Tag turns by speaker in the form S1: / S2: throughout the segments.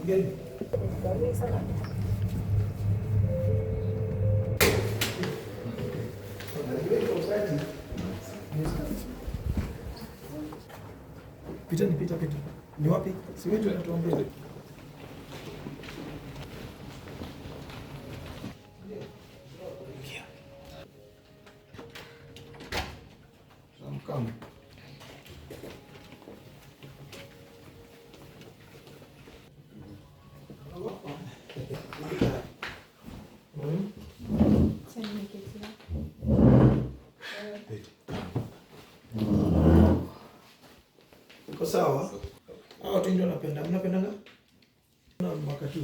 S1: Mgeni.
S2: Karibu sana.
S1: Pita ni pita pita. Ni wapi? Si wewe ndio unatuambia. Ingia. Come. Iko sawa? Hao watu ndio wanapenda. Mnapendanga? Na mwaka tu.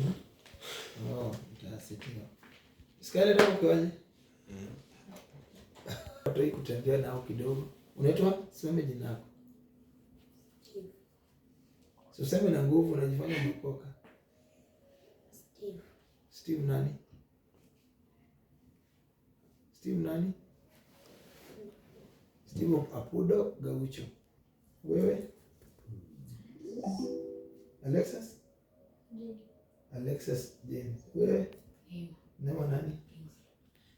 S1: Oh, mtasitiwa. Skyler hapo kwaje? Watu hii kutembea nao kidogo. Unaitwa? Sema jina lako. Si useme na nguvu, unajifanya umekoka.
S2: Steve.
S1: Steve nani? Steve nani? Steve Apudo Gaucho. Wewe? Alexis? Alexis James. Wewe? Neema nani?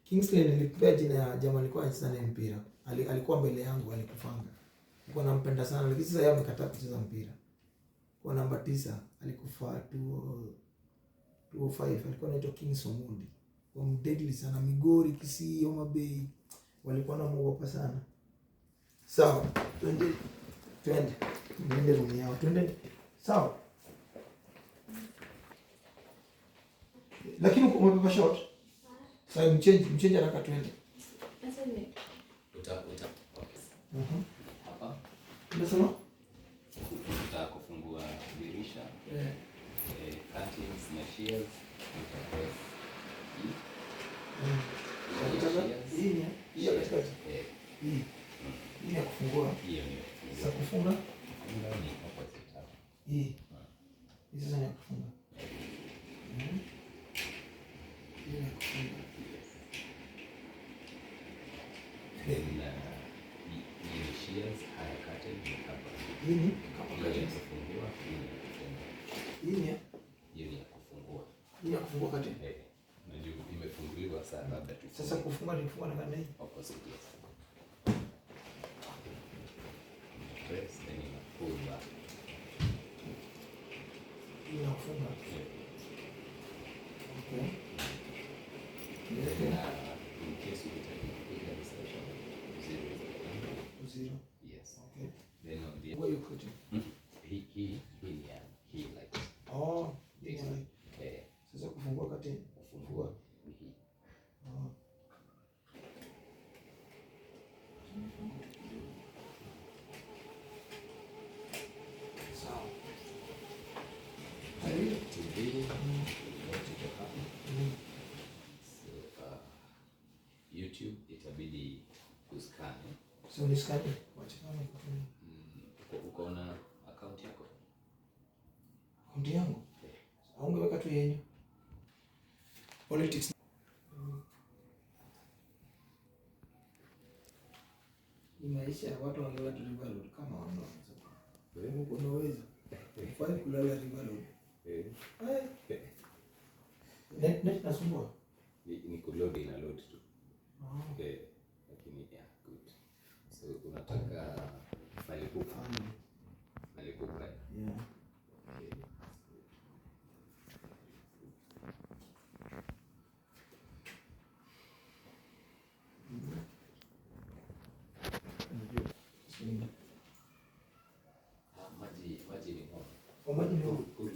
S1: Kingsley nilipea jina ya jamaa alikuwa anacheza naye mpira. Alikuwa mbele yangu, alikufanga. Nilikuwa nampenda sana lakini sasa yeye amekataa kucheza mpira. Kwa namba 9 alikufa 205, alikuwa anaitwa King Somundi. Kwa mdeadly sana, Migori, Kisii, Homa Bay. Walikuwa wanamuogopa sana. Sawa, twende. Twende. Twende room yao. Twende. Sawa. Lakini umebeba short. Sasa mchange haraka twende.
S3: Uta okay. Hapa.
S1: Unasema?
S3: Uta kufungua dirisha.
S1: Eh.
S3: Curtains na shears. Uta press hii.
S1: Hii ni hii ya katikati. Hii. Hii ya kufungua.
S3: Hiyo ni ya kufungua.
S1: Sasa kufunga?
S3: Kufunga ni opposite hapa.
S1: Hii. Hii sasa ni ya kufunga. Hii ni ya kufunga.
S3: Yes. Then hii ni shears, haya curtain ni hapa.
S1: Hii ni kama
S3: Hii ni ya
S1: curtains.
S3: kufungua, hii ni ya kufunga.
S1: Hii ni ya?
S3: Hiyo ni ya kufungua.
S1: Hii ni ya kufungua curtain.
S3: Unajua imefunguliwa sana labda tu.
S1: Sasa kufunga ni kufunga na gani?
S3: Opposite, yes. Press then ina pull back.
S1: Hii ni ya kufunga.
S3: Yeah.
S1: Okay.
S3: Then in case ukitaka kupiga reception, 0 is the number.
S1: 0.
S3: Yes.
S1: Okay.
S3: Then on the
S1: Where you put it?
S3: Hii ni ya hii light.
S1: Oh, hii ni light. Sasa kufungua curtain.
S3: Kufungua ni hii.
S1: Oh. Sawa.
S3: TV, remote iko hapa. So, YouTube itabidi uscan.
S1: So ni scan. Wacha kama iko tu.
S3: Uko na account yako?
S1: Account yangu?
S3: Yeah.
S1: Ungeweka tu yenyu. Politics. Ni maisha watu wangelala tu River Road kama wanaweza. Wewe uko na uwezo. Ufai kulala River Road. Net nasumbua?
S3: Ni kuload, ina load tu.
S1: Oh.
S3: Lakini yeah, good. So unataka Fally Ipupa?
S1: Fally.
S3: Fally Ipupa.
S1: Yeah.
S3: Okay. Maji ni on.
S1: Oh, maji ni on.
S3: Cool